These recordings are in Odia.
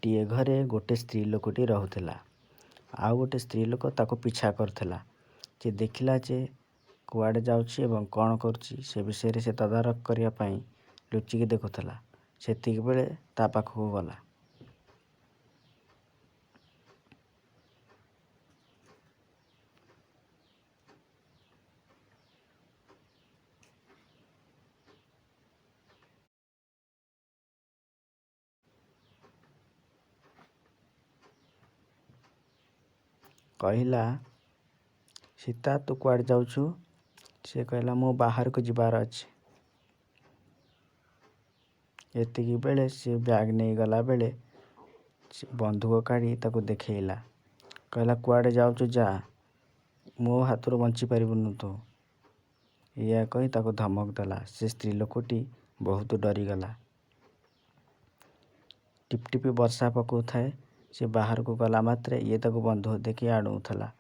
ଗୋଟିଏ ଘରେ ଗୋଟେ ସ୍ତ୍ରୀ ଲୋକଟି ରହୁଥିଲା। ଆଉ ଗୋଟେ ସ୍ତ୍ରୀ ଲୋକ ତାକୁ ପିଛା କରୁଥିଲା। ସେ ଦେଖିଲା ଯେ କୁଆଡ଼େ ଯାଉଛି ଏବଂ କ'ଣ କରୁଛି ସେ ବିଷୟରେ ସେ ତଦାରଖ କରିବା ପାଇଁ ଲୁଚିକି ଦେଖୁଥିଲା। ସେତିକିବେଳେ ତା ପାଖକୁ ଗଲା। କହିଲା, ସୀତା, ତୁ କୁଆଡ଼େ ଯାଉଛୁ? ସେ କହିଲା, ମୁଁ ବାହାରକୁ ଯିବାର ଅଛି। ଏତିକି ବେଳେ ସେ ବ୍ୟାଗ୍ ନେଇ ଗଲାବେଳେ ସେ ବନ୍ଧୁକ କାଢ଼ି ତାକୁ ଦେଖେଇଲା। କହିଲା, କୁଆଡ଼େ ଯାଉଛୁ ଯା, ମୋ ହାତରୁ ବଞ୍ଚିପାରିବୁନୁ ତୁ। ଏଇଆ କହି ତାକୁ ଧମକ ଦେଲା। ସେ ସ୍ତ୍ରୀ ଲୋକଟି ବହୁତ ଡରିଗଲା। ଟିପଟିପି ବର୍ଷା ପକାଉଥାଏ। ସେ ବାହାରକୁ ଗଲା ମାତ୍ରେ ଇଏ ତାକୁ ବନ୍ଧୁକ ଦେଖି ଆଣୁଥିଲା।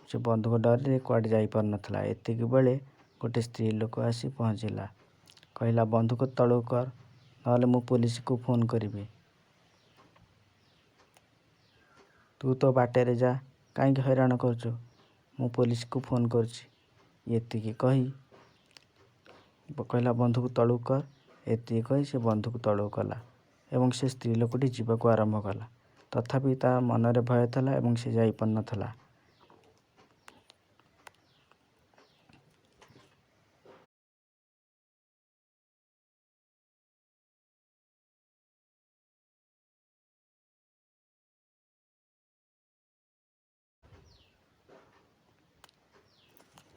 ସେ ବନ୍ଧୁକ ଡରରେ କୁଆଡ଼େ ଯାଇପାରୁନଥିଲା। ଏତିକି ବେଳେ ଗୋଟେ ସ୍ତ୍ରୀ ଲୋକ ଆସି ପହଞ୍ଚିଲା। କହିଲା, ବନ୍ଧୁକ ତଳକୁ କର, ନହେଲେ ମୁଁ ପୋଲିସକୁ ଫୋନ୍ କରିବି। ତୁ ତୋ ବାଟରେ ଯା, କାହିଁକି ହଇରାଣ କରୁଛୁ? ମୁଁ ପୋଲିସକୁ ଫୋନ୍ କରୁଛି। ଏତିକି କହି କହିଲା, ବନ୍ଧୁକ ତଳକୁ କର। ଏତିକି କହି ସେ ବନ୍ଧୁକ ତଳକୁ କଲା ଏବଂ ସେ ସ୍ତ୍ରୀ ଲୋକଟି ଯିବାକୁ ଆରମ୍ଭ କଲା। ତଥାପି ତା ମନରେ ଭୟ ଥିଲା ଏବଂ ସେ ଯାଇପାରୁନଥିଲା।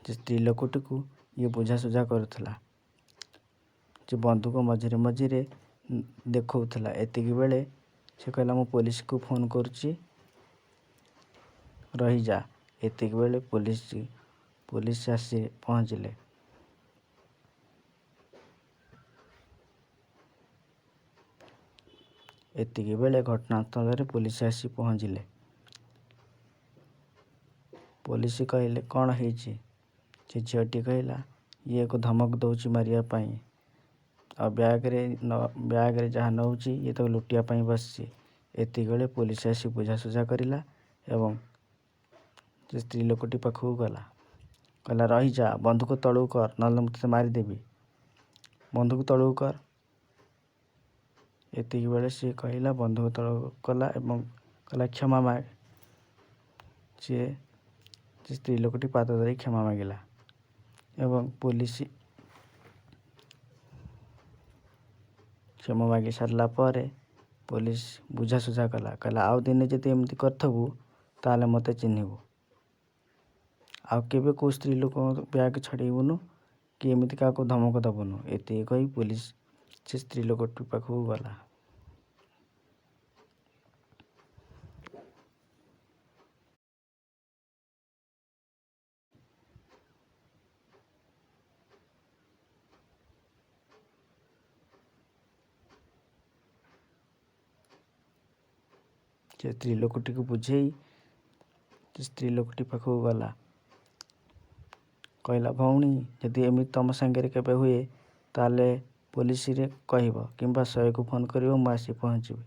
ସେ ସ୍ତ୍ରୀ ଲୋକଟିକୁ ଇଏ ବୁଝାସୁଝା କରୁଥିଲା। ସେ ବନ୍ଧୁକ ମଝିରେ ମଝିରେ ଦେଖାଉଥିଲା। ଏତିକି ବେଳେ ସେ କହିଲା, ମୁଁ ପୋଲିସକୁ ଫୋନ୍ କରୁଛି, ରହିଯା। ଏତିକି ବେଳେ ପୋଲିସ ଆସି ପହଞ୍ଚିଲେ। ଏତିକି ବେଳେ ଘଟଣାସ୍ଥଳରେ ପୋଲିସ ଆସି ପହଞ୍ଚିଲେ। ପୋଲିସ କହିଲେ, କ'ଣ ହେଇଛି? ସେ ଝିଅଟି କହିଲା, ଇଏକୁ ଧମକ ଦେଉଛି ମାରିବା ପାଇଁ, ଆଉ ବ୍ୟାଗରେ ଯାହା ନେଉଛି ଇଏ ତାକୁ ଲୁଟିବା ପାଇଁ ବସିଛି। ଏତିକି ବେଳେ ପୋଲିସ ଆସି ବୁଝାସୁଝା କରିଲା ଏବଂ ସେ ସ୍ତ୍ରୀ ଲୋକଟି ପାଖକୁ ଗଲା। କହିଲା, ରହିଯା, ବନ୍ଧୁକ ତଳକୁ କର, ନହେଲେ ମୁଁ ତୋତେ ମାରିଦେବି। ବନ୍ଧୁକ ତଳକୁ କର। ଏତିକି ବେଳେ ସିଏ କହିଲା, ବନ୍ଧୁକ ତଳକୁ କଲା ଏବଂ କହିଲା, କ୍ଷମା ମାଗ। ସିଏ ସେ ସ୍ତ୍ରୀ ଲୋକଟି ପାଦ ଧରି କ୍ଷମା ମାଗିଲା ଏବଂ ପୋଲିସ କ୍ଷମା ମାଗି ସାରିଲା ପରେ ପୋଲିସ ବୁଝାସୁଝା କଲା। କହିଲା, ଆଉ ଦିନେ ଯଦି ଏମିତି କରିଥିବୁ ତାହେଲେ ମୋତେ ଚିହ୍ନିବୁ। ଆଉ କେବେ କେଉଁ ସ୍ତ୍ରୀ ଲୋକଙ୍କ ବ୍ୟାଗ୍ ଛଡ଼େଇବୁନୁ କି ଏମିତି କାହାକୁ ଧମକ ଦେବୁନୁ। ଏତିକି କହି ପୋଲିସ ସେ ସ୍ତ୍ରୀ ଲୋକଟି ପାଖକୁ ଗଲା। ସେ ସ୍ତ୍ରୀ ଲୋକଟିକୁ ବୁଝେଇ ସେ ସ୍ତ୍ରୀ ଲୋକଟି ପାଖକୁ ଗଲା। କହିଲା, ଭଉଣୀ, ଯଦି ଏମିତି ତୁମ ସାଙ୍ଗରେ କେବେ ହୁଏ ତାହେଲେ ପୋଲିସରେ କହିବ କିମ୍ବା 100କୁ ଫୋନ୍ କରିବ, ମୁଁ ଆସି ପହଞ୍ଚିବି।